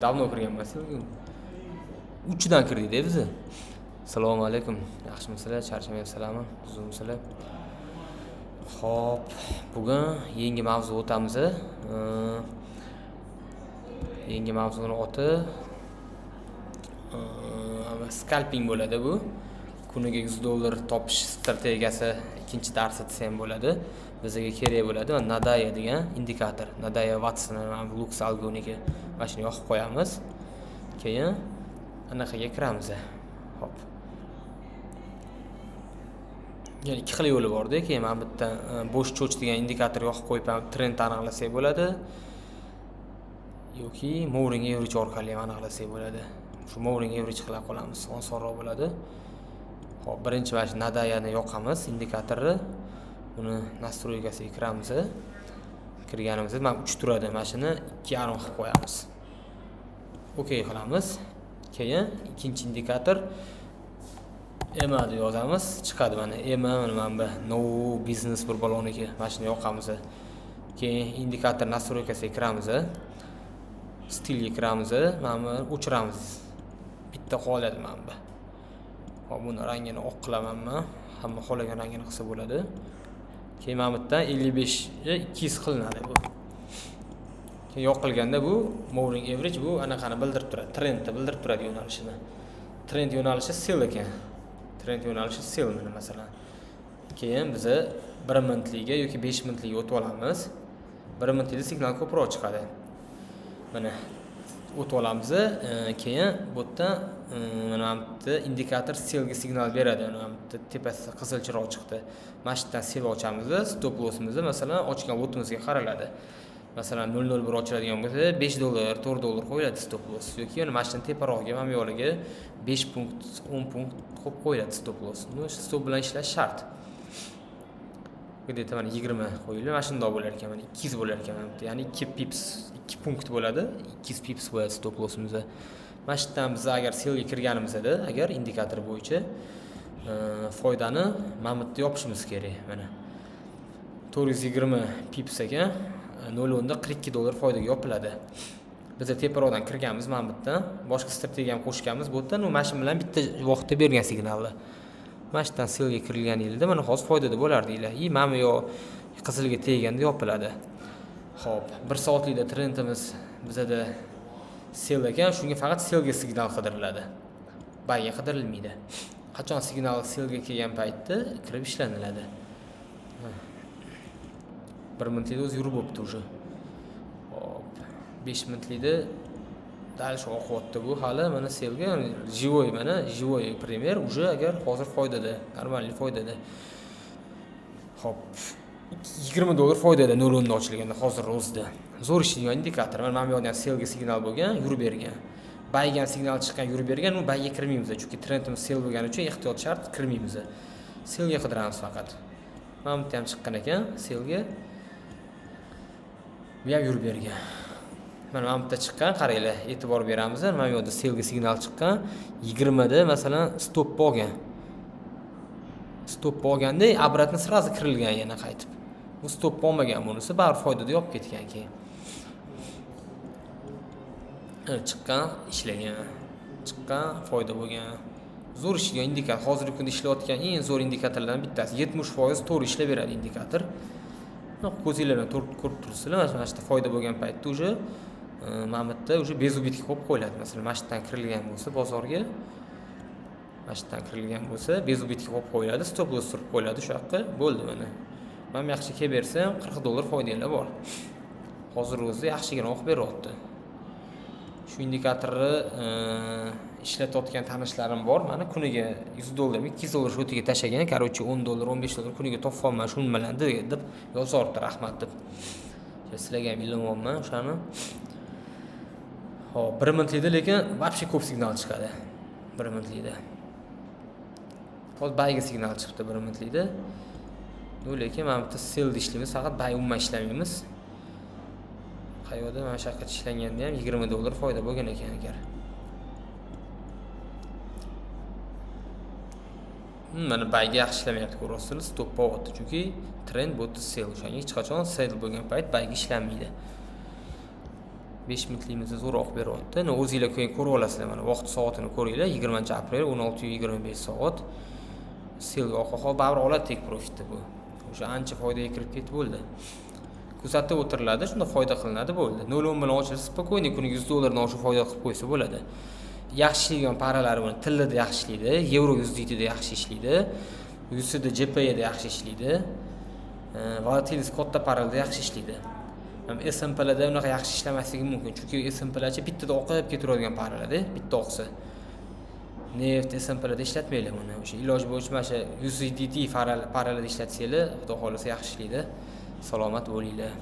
Давно kirganmas. Uchidan kirdik-da biza. Assalomu alaykum. Yaxshimisizlar? Charchamayapsizlarmi? Tuzukmisizlar? Xo'p, bugun yangi mavzu o'tamiz. Yangi mavzuni oti scalping bo'ladi bu. Kuniga $100 topish strategiyasi ikkinchi darsi desa ham bo'ladi. Bizga kerak bo'ladi va Nadaya degan indikator. Nadaya Watson Lux Algoniki. Mana shuni yoqib qo'yamiz. Keyin anaqaga kiramiz. Xo'p. Ya'ni ikki xil yo'li borda. Keyin mana bu yerdan bo'sh cho'ch degan indikator yoqib qo'yib ham trend aniqlasak bo'ladi. Yoki moving average orqali ham aniqlasak bo'ladi. Shu moving average qilib qolamiz, osonroq bo'ladi. Xo'p, birinchi mana shu Nadayani yoqamiz indikatorni. Buni настройка siga kiramiz. Kirganimizda mana 3 turadi. Mana shuni 2.5 qilib qo'yamiz. Okey qilamiz. Keyin ikkinchi indikator EMA deb yozamiz. Chiqadi mana EMA, mana bu no business bir baloniki. Mana shuni yoqamiz. Keyin indikator настройка siga kiramiz. Stilga kiramiz. Mana buni o'chiramiz. Bitta qoladi mana bu. Hop, buni rangini oq qilaman men. Hamma xohlagan rangini qilsa bo'ladi. Keyin mana bu yerdan 55 ga 200 qilinadi bu. Keyin yoqilganda bu moving average bu anaqani bildirib turadi, trendni bildirib turadi yo'nalishini. Trend yo'nalishi sell ekan. Trend yo'nalishi sell mana masalan. Keyin biza 1 minutliga yoki 5 minutliga o'tib olamiz. 1 minutlikda signal ko'proq chiqadi. Mana o'tib olamiz, keyin bu yerdan mana bu yerda indikator sellga signal beradi. Mana bu yerda tepasida qizil chiroq chiqdi. Mana shu yerdan sell ochamiz, stop lossimizni masalan ochgan lotimizga qaraladi. Masalan 0.01 ochiladigan bo'lsa, $5, $4 qo'yiladi stop loss yoki mana shundan teparog'iga, mana bu yoqlarga 5 punkt, 10 punkt qo'yib qo'yiladi stop loss. Ну, stop bilan ishlash shart. Где-то mana 20 qo'yildi, mana shundoq bo'lar ekan, mana 200 bo'lar ekan mana bu yerda. Ya'ni 2 pips, 2 punkt bo'ladi, 200 pips bo'ladi stop lossimiz. Mana shu yerdan biz agar sellga kirganimizda, agar indikator bo'yicha foydani mana bu yerda yopishimiz kerak. Mana 420 pips ekan, 0.42 dollar foydaga yopiladi. Biza teparoqdan kirganmiz mana bu yerdan, boshqa strategiya ham qo'shganmiz bu yerdan, u mana shu bilan bitta vaqtda bergan signalni. Mana shu yerdan sellga kirilganingizda mana hozir foydada bo'lardinglar. И mana bu yoq qizilga teganda yopiladi. Xo'p, 1 soatlikda trendimiz bizada sell ekan, shunga faqat sellga signal qidiriladi. Buyga qidirilmaydi. Qachon signal sellga kelgan paytda kirib ishlaniladi. 1 minutlikda o'zi yurib bo'pti уже. Hop, 5 minutlikda дальше oqyapti bu hali mana sellga живой, mana живой пример уже agar hozir foydada, нормальный foydada. Xo'p, $20 foydada 0.10 da ochilganda hozir o'zida. Zo'r ishlaydigan indikator. Mana bu yoqda ham sellga signal bo'lgan, yurib bergan. Buyga ham signal chiqqan, yurib bergan, u buyga kirmaymiz, chunki trendimiz sell bo'lgani uchun ehtiyot shart, kirmaymiz. Sellga qidiramiz faqat. Mana bu yerda ham chiqqan ekan sellga. Bu ham yurib bergan. Mana bu yerda chiqqan, qaranglar, e'tibor beramiz. Mana bu yerda sellga signal chiqqan. 20 da masalan stop olgan. Stop olganda обратно сразу kirilgan yana qaytib. Bu stop olmagan bunisi, baribir foydada yopib ketgan keyin. Chiqqan, ishlagan. Chiqqan, foyda bo'lgan. Zo'r ishlagan indikator. Hozirgi kunda ishlayotgan eng zo'r indikatorlardan bittasi. 70% to'g'ri ishlab beradi indikator. Ko'zinglar bilan ko'rib turibsizlar, mana shu yerda foyda bo'lgan paytda уже mana bu yerda уже без убытка qo'yib qo'yiladi. Masalan, mana shu yerdan kirilgan bo'lsa bozorga, mana shu yerdan kirilgan bo'lsa, без убытка qo'yib qo'yiladi, stop loss turib qo'yiladi shu yoqqa. Bo'ldi mana. Mana bu yaxshi kelib bersa ham $40 foydanglar bor. Hozir o'zi yaxshigina o'qib beryapti. Shu indikatorni ishlatayotgan tanishlarim bor. Mana kuniga $100, $200 счёт iga tashlagan. Короче, $10, $15 kuniga topyapman shu bilan deb yozordi, rahmat deb. Sizlarga ham ilyapman o'shani. Xo'p, 1 minutlikda lekin вообще ko'p signal chiqadi. 1 minutlikda. Hozir buyga signal chiqdi 1 minutlikda. Ну, lekin mana bu yerda sellda ishlaymiz, faqat buy umuman ishlamaymiz. Qayerda mana shu yoqqa ishlanganda ham $20 foyda bo'lgan ekan agar. Mana buyga yaxshi ishlamayapti, ko'ryapsizlar, stop bo'lyapti, chunki trend bu yerda sell. O'shanga hech qachon sell bo'lgan payt buyga ishlanmaydi. 5 minutligimizni zo'roq beryapti. Но o'zinglar keyin ko'rib olasizlar. Mana, vaqt soatini ko'ringlar: 20 aprel, 16:25 soat. Sellga oqib, baribir oladi take profitni bu. O'sha ancha foydaga kirib ketib bo'ldi. Kuzatib o'tiriladi, shunda foyda qilinadi, bo'ldi. 0,10 bilan ochilsa, спокойный kuniga 100 dollardan oshiq foyda qilib qo'ysa bo'ladi. Yaxshi ishlaydigan паралari buni tillada yaxshi ishlaydi, yevro USDTda yaxshi ishlaydi, USD JPYda yaxshi ishlaydi, волатильность katta пара larda yaxshi ishlaydi. S&Plarda unaqa yaxshi ishlamasligi mumkin, chunki S&Plarchi bittada oqib ketaveradigan пара larda, bitta oqsa. Neft, S&Plarda ishlatmanglar buni. O'sha iloji bo'yicha mana shu USDT пара larda ishlatsanglar, xudo xohlasa, yaxshi ishlaydi. Salomat bo'linglar.